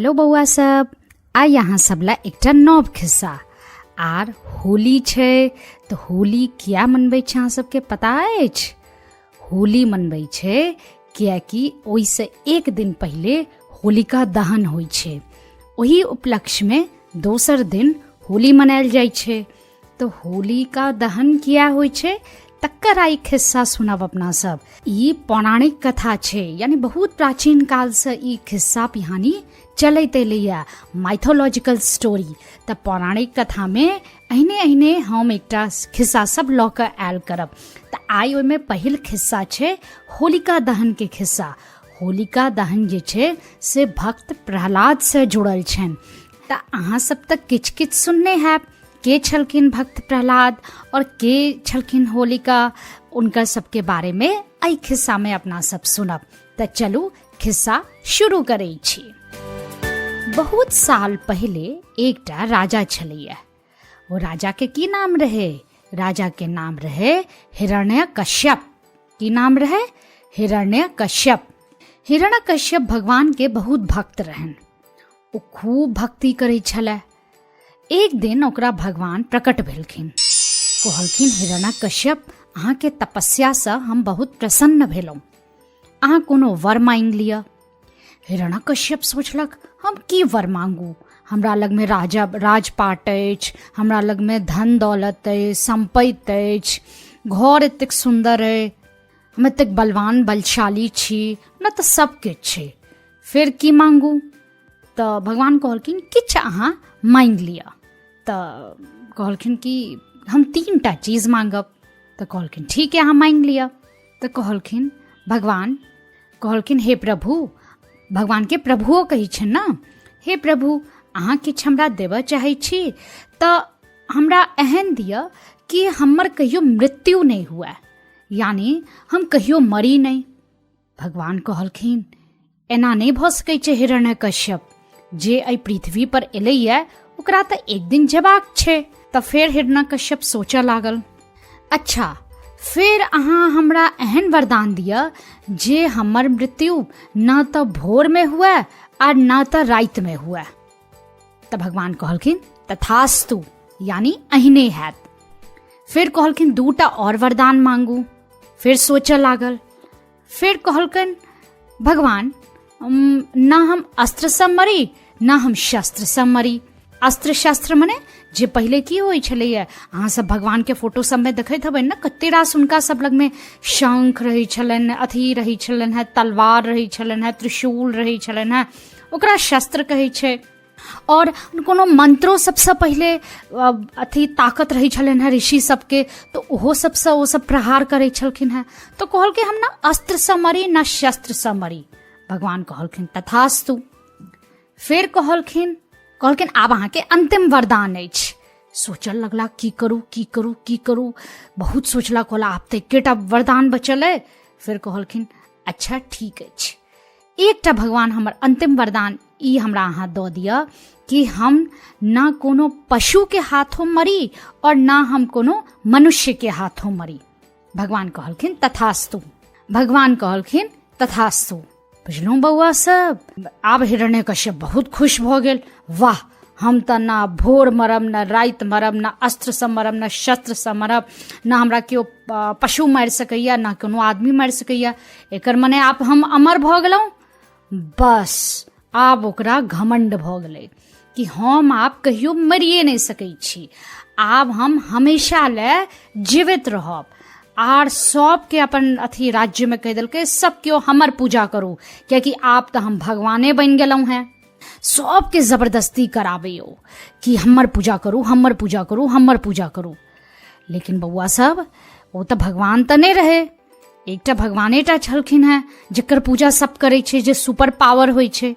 Hello बौआ सब, आइ अहाँ सब लए एकटा नव खिस्सा। आर होली छै तऽ होली किया मनबै छै अहाँ सबके पता अछि? होली मनबै छै किएकि ओहिसँ एक दिन पहिले होलिका दहन होइ छै, ओहि उपलक्ष्यमे दोसर दिन होली मनायल जाइ छै। तऽ होलिका दहन किया होइ छै तकर आइ खिस्सा सुनब अपना सब। ई पौराणिक कथा छै, यानी बहुत प्राचीन कालसँ ई खिस्सा पिहानी चलैत एलैए, माइथोलॉजिकल स्टोरी। तऽ पौराणिक कथामे एहने एहने हम एकटा खिस्सा सब लऽ कऽ आयल करब। तऽ आइ ओहिमे पहिल खिस्सा छै होलिका दहनके खिस्सा। होलिका दहन जे छै से भक्त प्रहलादसँ जुड़ल छनि। तऽ अहाँ सब तऽ किछु किछु सुनने हैब, के छलखिन भक्त प्रहलाद और के छलखिन होलिका, उनकर सबके बारेमे एहि खिस्सामे अपना सब सुनब। तऽ चलू खिस्सा शुरू करै छी। बहुत साल पहिले एकटा राजा छलैया। ओ राजा के की नाम रहे? राजा के नाम रहे हिरण्यकश्यप। की नाम रहे? हिरण्यकश्यप। हिरण्यकश्यप भगवान के बहुत भक्त रहन, ओ खूब भक्ति करै छलै। एक दिन ओकरा भगवान प्रकट भेलखिन, कहलखिन हिरण्यकश्यप अहाँके तपस्यासँ हम बहुत प्रसन्न भेलहुँ, अहाँ कोनो वर मांगि लिअ। हिरण्यकश्यप सोचलक हम की वर मांगू, हमरा लगमे राजा राजपाट अछि, हमरा लगमे धन दौलत अछि, सम्पत्ति अछि, घर एतेक सुन्दर अइ, हम एतेक बलवान बलशाली छी, हमरा तऽ सब किछु छै, फेर की मांगू? तऽ भगवान कहलखिन किछु अहाँ मांगि लिअ। तऽ कहलखिन कि हम 3टा चीज मांगब। तऽ कहलखिन ठीक है अहाँ मांगि लिअ। तऽ कहलखिन भगवान, कहलखिन हे प्रभु, भगवानके प्रभुओ कहै छनि ने, हे प्रभु अहाँ किछु हमरा देबऽ चाहै छी तऽ हमरा एहन दिअ कि हमर कहियो मृत्यु नहि हुए, यानी हम कहियो मरी नहि। भगवान कहलखिन एना नहि भऽ सकै छै हिरण्यकश्यप, जे एहि पृथ्वी पर एलैए ओकरा तऽ एक दिन जेबाक छै। तऽ फेर हिरण्यकश्यप सोचऽ लागल, अच्छा फेर अहाँ हमरा एहन वरदान दिअ जे हमर मृत्यु न तऽ भोरमे हुए आ न तऽ रातिमे हुए। तऽ भगवान कहलखिन तथास्तु, यानी एहने हैत। फेर कहलखिन 2टा और वरदान मांगू। फेर सोचऽ लागल। फेर कहलकनि भगवान न हम अस्त्रसँ मरी न हम शस्त्रसँ मरी। अस्त्र शस्त्र मने जे पहिले की होइ छलैए, अहाँ सब भगवानके फोटो सबमे देखैत हेबै ने, कते रास हुनका सब लगमे शंख रहै छलनि, अथी रहै छलनि हेँ, तलवार रहै छलनि हेँ, त्रिशूल रहै छलनि हेँ, ओकरा शस्त्र कहै छै। और कोनो मंत्रो सबसँ पहिले अथी ताकत रहै छलनि हेँ ऋषि सबके, तऽ ओहो सबसँ ओ सब प्रहार करै छलखिन हेँ। तऽ कहलकै हम न अस्त्रसँ मरी न शस्त्रसँ मरी। भगवान कहलखिन तथास्तु। फेर कहलखिन आब अहाँके अंतिम वरदान अछि। सोचऽ लगला की करू की करू की करू, बहुत सोचला, कहला आब तऽ एकेटा वरदान बचल अइ। फेर कहलखिन अच्छा ठीक अछि, एकटा भगवान हमर अंतिम वरदान ई हमरा अहाँ दऽ दिअ कि हम ना कोनो पशुके हाथों मरी और ना हम कोनो मनुष्यके हाथों मरी। भगवान कहलखिन तथास्तु। भगवान कहलखिन तथास्तु। बुझलहुँ बौआ सब? आब हिरण्यकश्यप बहुत खुश भऽ गेल, वाह हम तऽ ना भोर मरब ना राति मरब, ना अस्त्रसँ मरब ना शस्त्रसँ मरब, ना हमरा केओ पशु मारि सकैए ना कोनो आदमी मारि सकैए, एकर मने आब हम अमर भऽ गेलहुँ। बस आब ओकरा घमण्ड भऽ गेलै कि हम आब कहियो मरिए नहि सकै छी, आब हम हमेशा लए जीवित रहब। आर सबके अपन अथी राज्यमे कहि देलकै सब केओ हमर पूजा करू, कियाकि आब तऽ हम भगवाने बनि गेलहुँ हेँ। सबके जबरदस्ती कराबैयो कि हमर पूजा करू, हमर पूजा करू, हमर पूजा करू। लेकिन बौआ सब ओ तऽ भगवान तऽ नहि रहै, एकटा भगवानेटा छलखिन हेँ जकर पूजा सब करै छै, जे सुपर पावर होइ छै।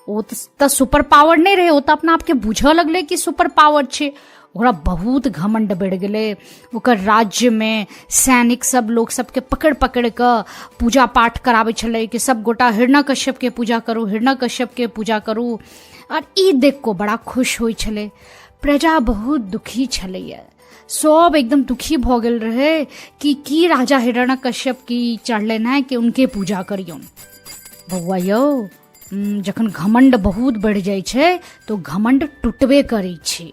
ओ तऽ सुपर पावर नहि रहै, ओ तऽ अपना आपके बुझऽ लगलै कि सुपर पावर छै। ओकरा बहुत घमण्ड बढ़ि गेलै। ओकर राज्यमे सैनिक सब लोक सबके पकड़ि पकड़ि कऽ पूजा पाठ कराबै छलै कि सब गोटा हिरण्यकश्यपके पूजा करू, हिरण्यकश्यपके पूजा करू। आर ई देख कऽ बड़ा खुश होइ छलै। प्रजा बहुत दुखी छलैए, सब एकदम दुखी भऽ गेल रहै कि की राजा हिरण्यकश्यप की चढ़लनि हेँ कि उनके पूजा करियौन। बौआ यौ जखन घमण्ड बहुत बढ़ि जाइ छै तऽ ओ घमण्ड टुटबे करै छै।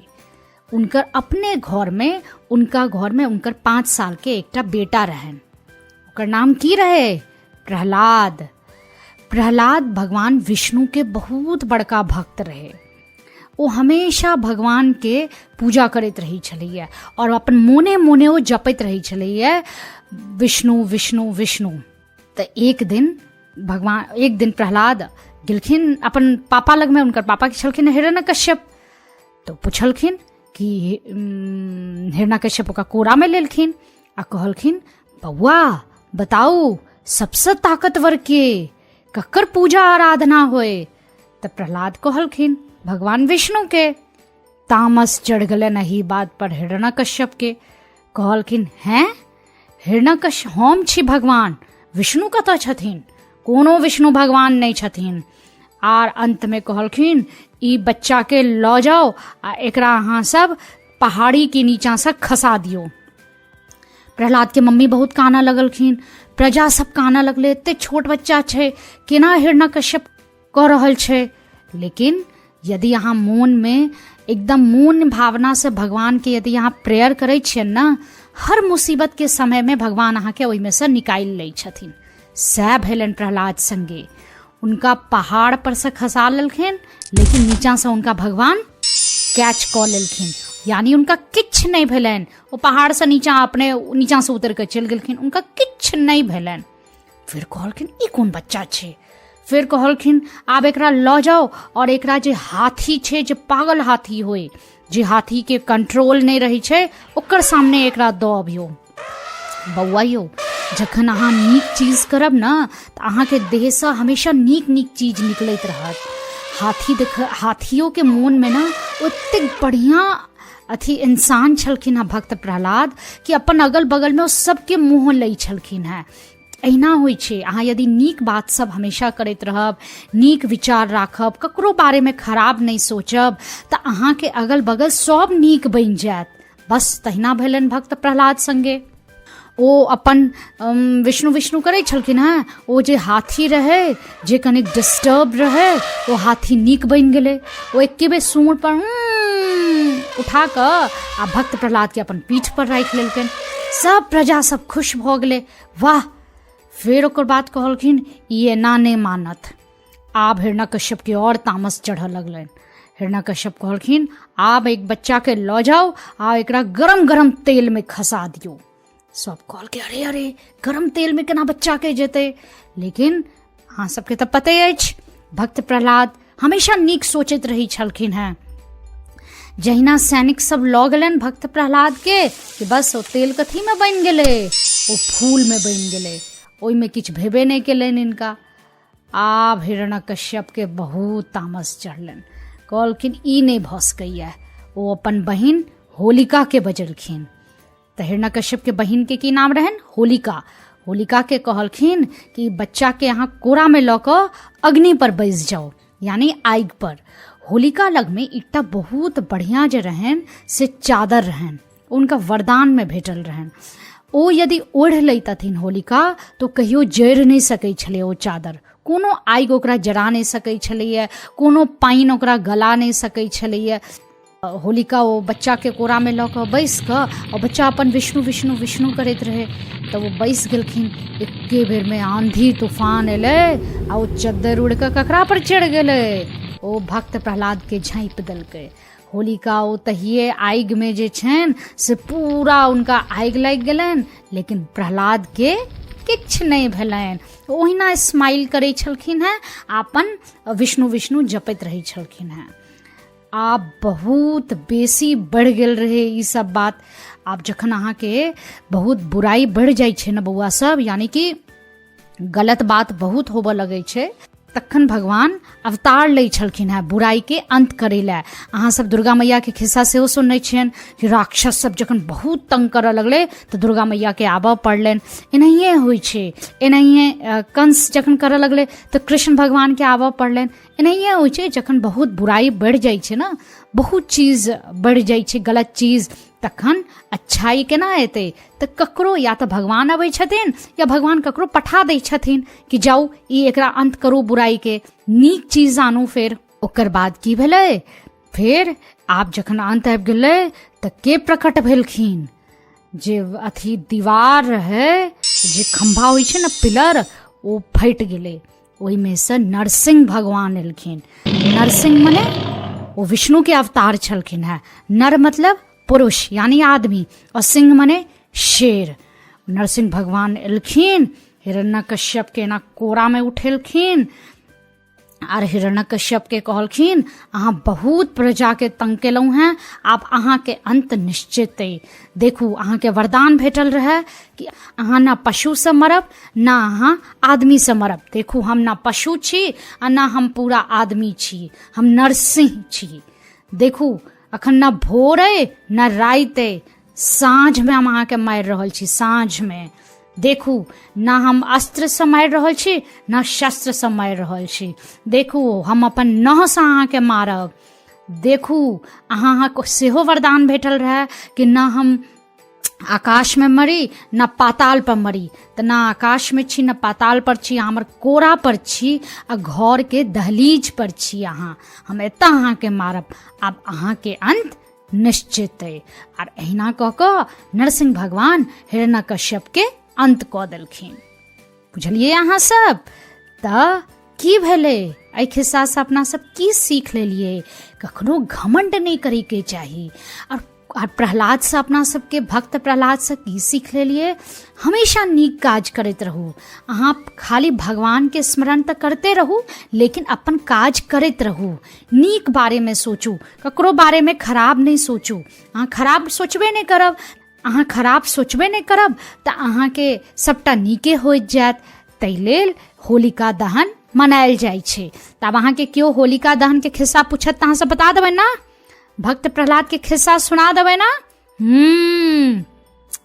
हुनकर अपने घरमे, उनका घरमे हुनकर 5 सालके एकटा बेटा रहनि। ओकर नाम की रहै? प्रहलाद। प्रहलाद भगवान विष्णुके बहुत बड़का भक्त रहै। ओ हमेशा भगवानके पूजा करैत रहै छलैए आओर अपन मोने मोने ओ जपैत रहै छलैए, विष्णु विष्णु विष्णु। तऽ एक दिन भगवान, एक दिन प्रहलाद गेलखिन अपन पापा लगमे। हुनकर पापा छलखिन हिरण्यकश्यप। तऽ पुछलखिन कि हिरण्यकश्यप ओकरा कोरामे लेलखिन आ कहलखिन, बौआ बताउ, सबसँ ताकतवर के, ककर पूजा आराधना होय? तऽ प्रहलाद कहलखिन, भगवान विष्णुके। तामस चढ़ि गेलनि एहि बात पर हिरण्यकश्यपके। कहलखिन, हैं हिरण्यकश्यप, हम छी भगवान, विष्णु कतऽ छथिन? कोनो विष्णु भगवान नहि छथिन। आर अन्तमे कहलखिन, ई बच्चाके लऽ जाउ आ एकरा अहाँ सब पहाड़ीके नीचाँसँ खसा दियौ। प्रहलादके मम्मी बहुत कानऽ लगलखिन, प्रजा सब कानऽ लगलै, एते छोट बच्चा छै, केना हिरण्यकश्यप कऽ रहल छै? लेकिन यदि अहाँ मोनमे एकदम मोन भावनासँ भगवानके यदि अहाँ प्रेयर करै छियनि ने, हर मुसीबतके समयमे भगवान अहाँके ओहिमेसँ निकालि लै छथिन। सएह भेलनि प्रहलाद सङ्गे। हुनका पहाड़ परसँ खसा लेलखिन, लेकिन नीचाँसँ हुनका भगवान कैच कऽ लेलखिन, यानी हुनका किछु नहि भेलनि। ओ पहाड़सँ नीचाँ अपने नीचाँसँ उतरि कऽ चलि गेलखिन, हुनका किछु नहि भेलनि। फेर कहलखिन, ई कोन बच्चा छै? फेर कहलखिन, आब एकरा लऽ जाउ आओर एकरा जे हाथी छै, जे पागल हाथी होइ, जे हाथीके कंट्रोल नहि रहै छै, ओकर सामने एकरा दऽ अबियौ। बौआ यौ, जखन अहाँ नीक चीज करब ने तऽ अहाँके देहसँ हमेशा नीक नीक चीज निकलैत रहत। हाथी देख, हाथियोके मोनमे ने ओतेक बढ़िआँ अथी इंसान छलखिन हँ भक्त प्रहलाद कि अपन अगल बगलमे ओ सबके मोह लै छलखिन हेँ। एहिना होइ छै, अहाँ यदि नीक बात सब हमेशा करैत रहब, नीक विचार राखब, ककरो बारेमे खराब नहि सोचब, तऽ अहाँके अगल बगल सब नीक बनि जायत। बस तहिना भेलनि भक्त प्रहलाद सङ्गे। ओ अपन विष्णु विष्णु करै छलखिन हेँ। ओ जे हाथी रहै, जे कनिक डिस्टर्ब रहै, ओ हाथी नीक बनि गेलै। ओ एके बेर सूँढ़ पर उठा कऽ आ भक्त प्रहलादके अपन पीठ पर राखि लेलकनि। सब प्रजा सब खुश भऽ गेलै, वाह। फेर ओकर बाद कहलखिन, ई एना नहि मानत। आब हिरण्यकश्यपके आओर तामस चढ़ऽ लगलनि। हिरण्यकश्यप कहलखिन, आब एक बच्चाके लऽ जाउ आ एकरा गरम गरम तेलमे खसा दियौ। सब कहलकै, अरे अरे, गरम तेलमे केना बच्चाके जेतै? लेकिन अहाँ सबके तऽ पते अछि, भक्त प्रहलाद हमेशा नीक सोचैत रहै छलखिन हेँ। जहिना सैनिक सब लऽ गेलनि भक्त प्रहलादके कि बस ओ तेल कथीमे बनि गेलै? ओ फूलमे बनि गेलै, ओहिमे किछु भेबे नहि केलनि हिनका। आब हिरण्यकश्यपके बहुत तामस चढ़लनि। कहलखिन, ई नहि भऽ सकैए। ओ अपन बहिन होलिकाके बजेलखिन। तऽ हिरण्यकश्यपके बहिनके की नाम रहनि? होलिका। होलिकाके कहलखिन कि बच्चाके अहाँ कोरामे लऽ कऽ अग्निपर बैस जाउ, यानी आगि पर। होलिका लगमे एकटा बहुत बढ़िआँ जे रहनि से चादर रहनि, हुनका वरदानमे भेटल रहनि। ओ यदि ओढ़ि लैतथिन होलिका तऽ कहियो जरि नहि सकै छलै ओ चादर। कोनो आगि ओकरा जरा नहि सकै छलैए, कोनो पानि ओकरा गला नहि सकै छलैए। होलिका ओ बच्चाके कोरामे लऽ कऽ बैस कऽ, ओ बच्चा अपन विष्णु विष्णु विष्णु करैत रहै, तऽ ओ बैस गेलखिन। एके बेरमे आंधी तूफान एलै आ ओ चद्दर उड़ि कऽ ककरा पर चढ़ि गेलै? ओ भक्त प्रहलादके झाँपि देलकै। होलिका ओ तहिए आगिमे जे छनि से पूरा हुनका आगि लागि गेलनि, लेकिन प्रहलादके किछु नहि भेलनि। ओहिना स्माइल करै छलखिन हेँ आ अपन विष्णु विष्णु जपैत रहै छलखिन हेँ। आब बहुत बेसी बढ़ि गेल रहै ई सब बात। आब जखन अहाँके बहुत बुराइ बढ़ि जाइ छै ने बौआ सब, यानी कि गलत बात बहुत होबऽ लगै छै, तखन भगवान अवतार लै छलखिन हेँ बुराइके अन्त करै लए। अहाँ सब दुर्गा मैयाके खिस्सा सेहो सुनने छियनि कि राक्षस सब जखन बहुत तंग करऽ लगलै तऽ दुर्गा मैयाके आबऽ पड़लनि। एनाहिए होइ छै, एनाहिए कंस जखन करऽ लगलै तऽ कृष्ण भगवानके आबऽ पड़लनि। एनाहिए होइ छै, जखन बहुत बुराइ बढ़ि जाइ छै ने, बहुत चीज बढ़ि जाइ छै गलत चीज, तखन अच्छाई केना एतै? तऽ ककरो या तऽ भगवान अबै छथिन या भगवान ककरो पठा दै छथिन कि जाउ, ई एकरा अन्त करू बुराइके, नीक चीज आनू। फेर ओकर बाद की भेलै? फेर आब जखन अन्त आबि गेलै तऽ के प्रकट भेलखिन? जे अथी दीवार रहै, जे खम्भा होइ छै ने, पिलर, ओ फटि गेलै। ओहिमे सँ नरसिंह भगवान एलखिन। नरसिंह मने ओ विष्णुके अवतार छलखिन हेँ। नर मतलब पुरुष यानी आदमी और सिंह मने शेर। नरसिंह भगवान एलखिन, हिरण्यकश्यपके एना कोरामे उठेलखिन आर हिरण्यकश्यपके कहलखिन, अहाँ बहुत प्रजाके तंग केलहुँ हेँ, आब अहाँके अन्त निश्चित अइ। देखू, अहाँके वरदान भेटल रहए कि अहाँ ने पशुसँ मरब, ने अहाँ आदमीसँ मरब। देखू, हम ने पशु छी आ ने हम पूरा आदमी छी, हम नरसिंह छी। देखू, अखन ने भोर अइ ने राति अइ, साँझमे हम अहाँके मारि रहल छी, साँझमे। देखू, ने हम अस्त्रसँ मारि रहल छी, ने शस्त्रसँ मारि रहल छी। देखू, हम अपन नहसँ अहाँके मारब। देखू, अहाँके सेहो वरदान भेटल रहए कि ने हम आकाशमे मरी, न पाताल पर मरी। तऽ न आकाशमे छी, न पाताल पर छी, अहाँ हमर कोरा पर छी आ घरके दहलीज पर छी अहाँ। हम एतऽ अहाँके मारब, आब अहाँके अन्त निश्चित अइ। आर एहिना कऽ कऽ नरसिंह भगवान हिरण्यकश्यपके अन्त कऽ देलखिन। बुझलियै अहाँ सब? तऽ की भेलै एहि खिस्सासँ? अपना सब की सीख लेलियै? कखनो घमण्ड नहि करैके चाही। आओर प्रहलादसँ, अपना सबके भक्त प्रहलादसँ की सीख लेलियै? हमेशा नीक काज करैत रहू। अहाँ खाली भगवानके स्मरण तऽ करते रहू, लेकिन अपन काज करैत रहू। नीक बारेमे सोचू, ककरो बारेमे खराब नहि सोचू। अहाँ खराब सोचबे नहि करब, अहाँ खराब सोचबे नहि करब तऽ अहाँके सभटा नीके होइत जायत। ताहि लेल होलिका दहन मनायल जाइ छै। तऽ आब अहाँके केओ होलिका दहनके खिस्सा पूछत तऽ अहाँ सब बता देबै ने? भक्त प्रहलादके खिस्सा सुना देबै ने?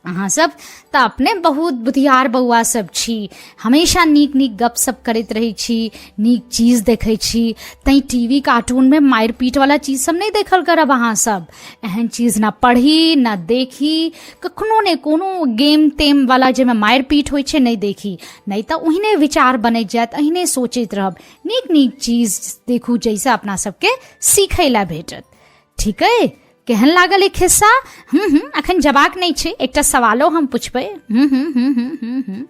अहाँ सब तऽ अपने बहुत बुधियार बौआ सब छी, हमेशा नीक नीक गप सप करैत रहै छी, नीक चीज देखै छी। तैँ टी वी कार्टूनमे मारि पीटवला चीज सब नहि देखल करब। अहाँ सब एहन चीज न पढ़ी न देखी, कखनो नहि। कोनो गेम तेम वाला जाहिमे मारि पीट होइ छै, नहि देखी, नहि तऽ ओहिने विचार बनैत जायत, एहिने सोचैत रहब। नीक नीक चीज देखू, जाहिसँ अपना सबके सीखै लए भेटत। ठीक अइ? केहन लागल ई खिस्सा? हूँ हूँ अखन जबाक नहि छै, एकटा सवालो हम पुछबै। हूँ हूँ हूँ हूँ हूँ हूँ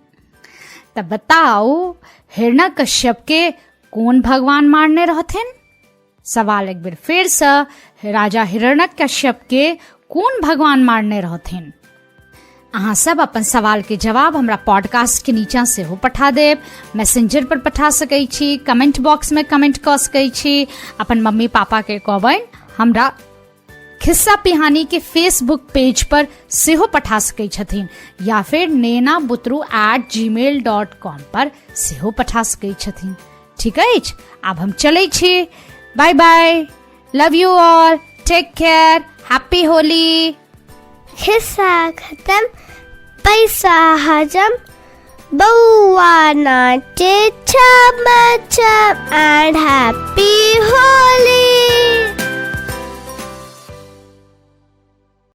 तऽ बताउ, हिरण्यकश्यपके कोन भगवान मारने रहथिन? सवाल एक बेर फेरसँ, राजा हिरण्यकश्यपके कोन भगवान मारने रहथिन? अहाँ सब अपन सवालके जवाब हमरा पॉडकास्टके नीचाँ सेहो पठा देब। मैसेंजर पर पठा सकै छी, कमेंट बॉक्समे कमेंट कऽ सकै छी। अपन मम्मी पापाके कहबनि हमरा खिस्सा पिहानी के फेसबुक पेज पर सेहो पठा सकै छथिन या फिर नेना बुतरू @gmail.com पर सेहो पठा सकै छथिन। ठीक अछि, आब हम चलै छी। Bye bye, love you all, take care, happy Holi. खिस्सा खत्म, पैसा हजम, बौआ नाचे छम छम एंड हैप्पी होली।